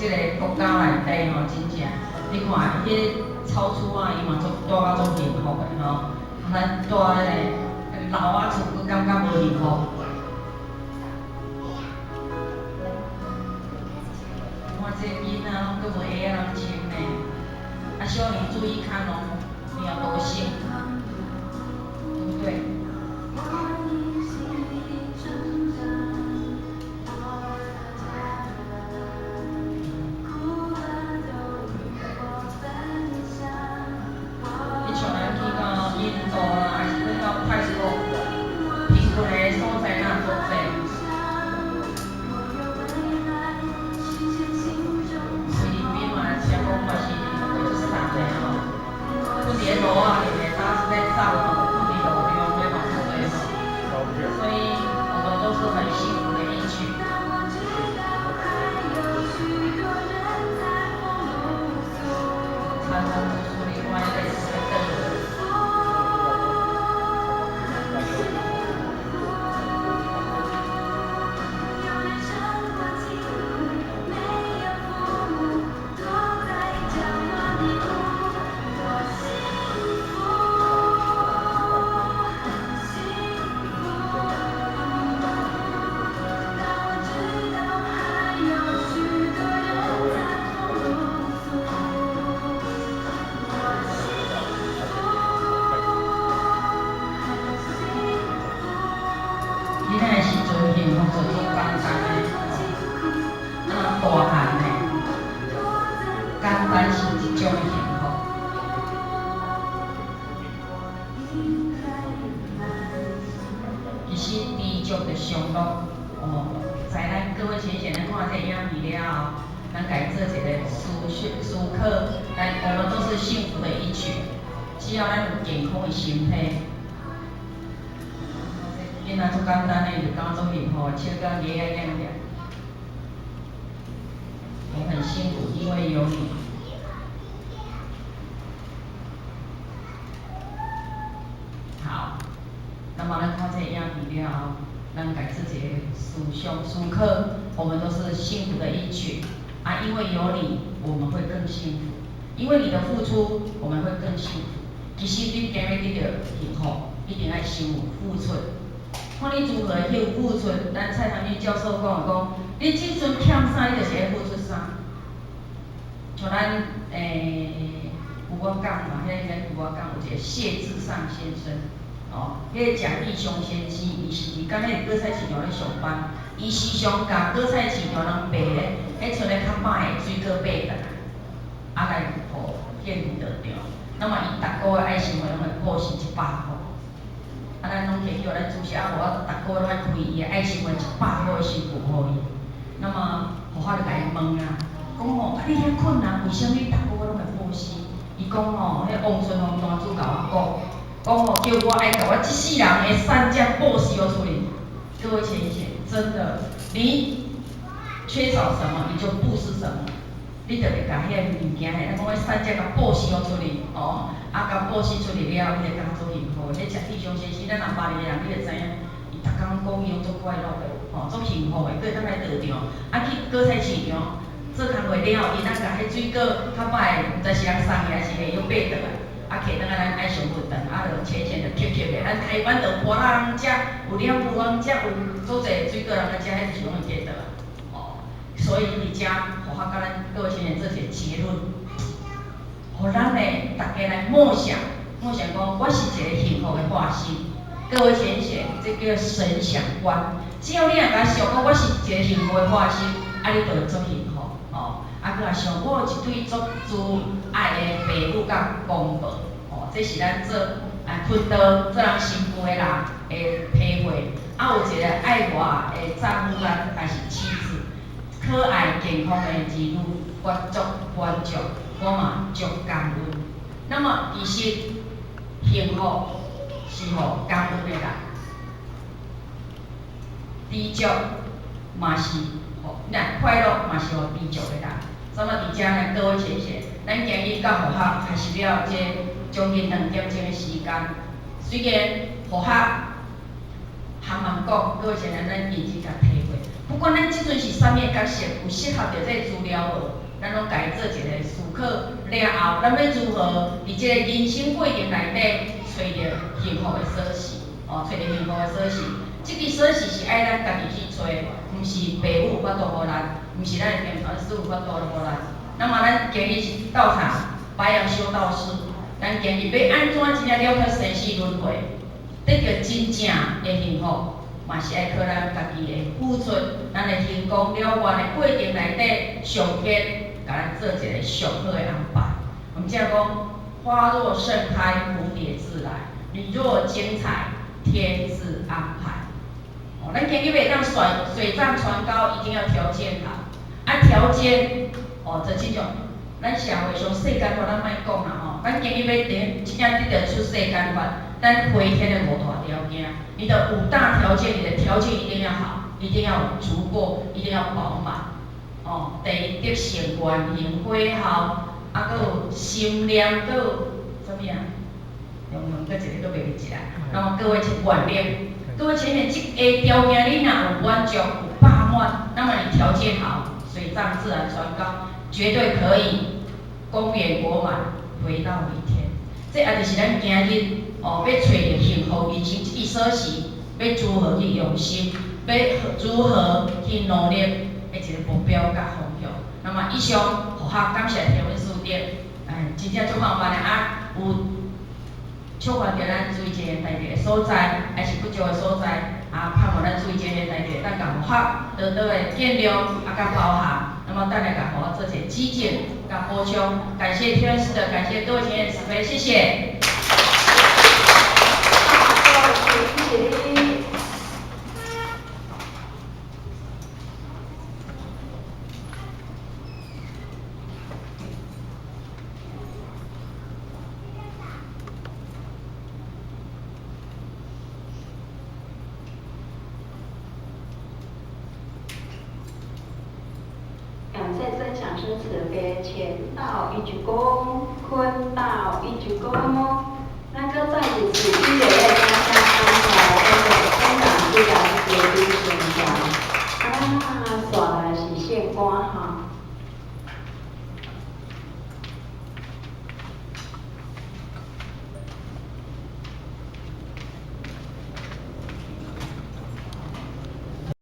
這个國家內底吼，真正，你看，彼个草厝仔，伊嘛足住甲足幸福的吼。咱住彼个老仔厝，閣感覺無幸福。看這个囡仔攏閣無鞋仔通穿呢。啊，小玲注意看哦，你有多幸福，對不對？你像咱去到印度啦，還是去到泰國，貧困的所在若足濟。菲律賓嘛，聽講嘛是會足慘的吼，困佇咧路仔裡面，當時在走吼，困佇路中的嘛足濟吼，所以我們都是很幸福的一群。餐風處理看彼個是倒。囡仔的時陣幸福就足簡單的，啊，大漢的，簡單是一種的幸福。其實知足就常樂，哦，在咱各位淺顯咱看這個影片了後，咱家己做一個思緒思考，咱我們都是幸福的一群，只要咱有健康的身體。囡仔足簡單的，就感覺足幸福的，笑甲牙仔眼掠。我很幸福，因為有你。好，那麼咱看這個影片了後，咱家做一個思想思考，我們都是幸福的一群啊！因為有你，我們會更幸福；因為你的付出，我們會更幸福。其實你今日得著幸福，一定愛先有付出。看你如何去付出，咱蔡長軍教授講的講，你這陣欠啥，你就是愛付出啥。像咱有我講嘛，彼個有我講有一個謝志尚先生，哦，彼個賈義雄先生，伊是佇敢若果菜市場咧上班，伊時常共果菜市場人賣咧，彼賰咧較歹的水果買轉來，啊來予獻佇道場。那麼伊逐個月愛心會攏會布施100箍。啊，咱攏提起予咱主席，啊無我逐個月攏愛開伊的愛心會100箍的收據予伊。那麼，予我就共伊問啊，講吼，啊你遐困難，為啥物逐個月攏會布施？伊講吼，彼王春鳳大主共我講，講吼叫我愛共我這世人的善將布施予出去。各位淺顯，真的，你缺少什麼，你就布施什麼。你就會共彼個物件，咱講彼善將共布施予出去，哦，啊，共布施出去了，你就感覺足幸福。彼賈義雄先生，咱若捌伊的人，你就知影，伊逐工講伊攏足快樂的，吼，足幸福的，閣會當來道場，啊去果菜市場做工課了後，伊當共彼水果較歹的，毋知是人送伊還是彼用買轉來，啊摕轉來咱愛上佛堂，啊就淺顯就吸吸的，咱台灣就有芭樂人食，有兩埔人食，有足濟水果人來食，彼就是攏會記得。哦，所以佇遮，予我共咱各位先生做一個結論，予咱的逐家來默想，默想講，我是一個幸福的化身。各位淺顯，這叫神想觀。只要你若共想講，我是一個幸福的化身，啊，你就會足幸福，吼。啊，閣來想，我有一對足慈愛的爸母佮公婆，吼，這是咱做啊坤道做人新婦的人的體會。啊，有一個愛我的丈夫佮還是妻子，可愛健康的兒女，我足滿足，我嘛足感恩。那麼，其實幸福是予感恩的人，知足嘛是予，那快樂嘛是予知足的人。所以佇遮呢，各位淺顯，咱今日到佛學開始了這將近2點鐘的時間，雖然佛學學含慢講，各位先來咱認真共體會。不管咱這陣是啥物角色，有適合著這個資料無，咱攏共伊做一个思考。了後，咱欲如何佇這個人生過程內底，揣著幸福的鎖匙？哦，揣著幸福的鎖匙。這支鎖匙是愛咱家己去揣，毋是爸母有法度予咱，毋是咱的平常師有法度予咱。那麼咱今日是道場白楊修道士，咱今日欲按怎真正了脫生死輪迴，得著真正的幸福，嘛是愛靠咱家己的付出，咱的成功了願的過程內底，上天共咱做一个上好的安排。毋才講，花若盛開，蝴蝶自來；你若精彩，天自安排。哦，咱今日欲當水漲船高，一定要條件好。啊，條件，哦，就這種，咱社會上世間法咱莫講啦吼。咱今日欲得真正得著出世間法，咱回天的五大條件，你的五大條件，你的條件一定要好，一定要足夠，一定要飽滿。哦，第一德性願行果效，啊，閣有心念，閣有啥物啊？用用閣一个閣袂記一啦。那麼各位請願力，各位前面這個條件你若有滿足，有飽滿，那麼你條件好，水漲自然船高，絕對可以功圓果滿，回到明天。這也就是咱今日哦，欲揣著幸福人生這支鎖匙，欲如何去用心，欲如何去努力的一個目標佮方向。那麼以上佛學感謝天文師長，哎，真正足方便的啊，有觸犯著咱注意這個代誌的所在，還是不足的所在，啊，盼望咱注意這個代誌，當共佛學多多的見諒啊，佮包涵。那麼等下共予我做一個指正佮補充，感謝天文師的，感謝各位前緣慈悲，謝謝。謝謝你。感謝尊上師慈悲，前道一鞠躬，坤道一鞠躬。咱閣再一次一禮。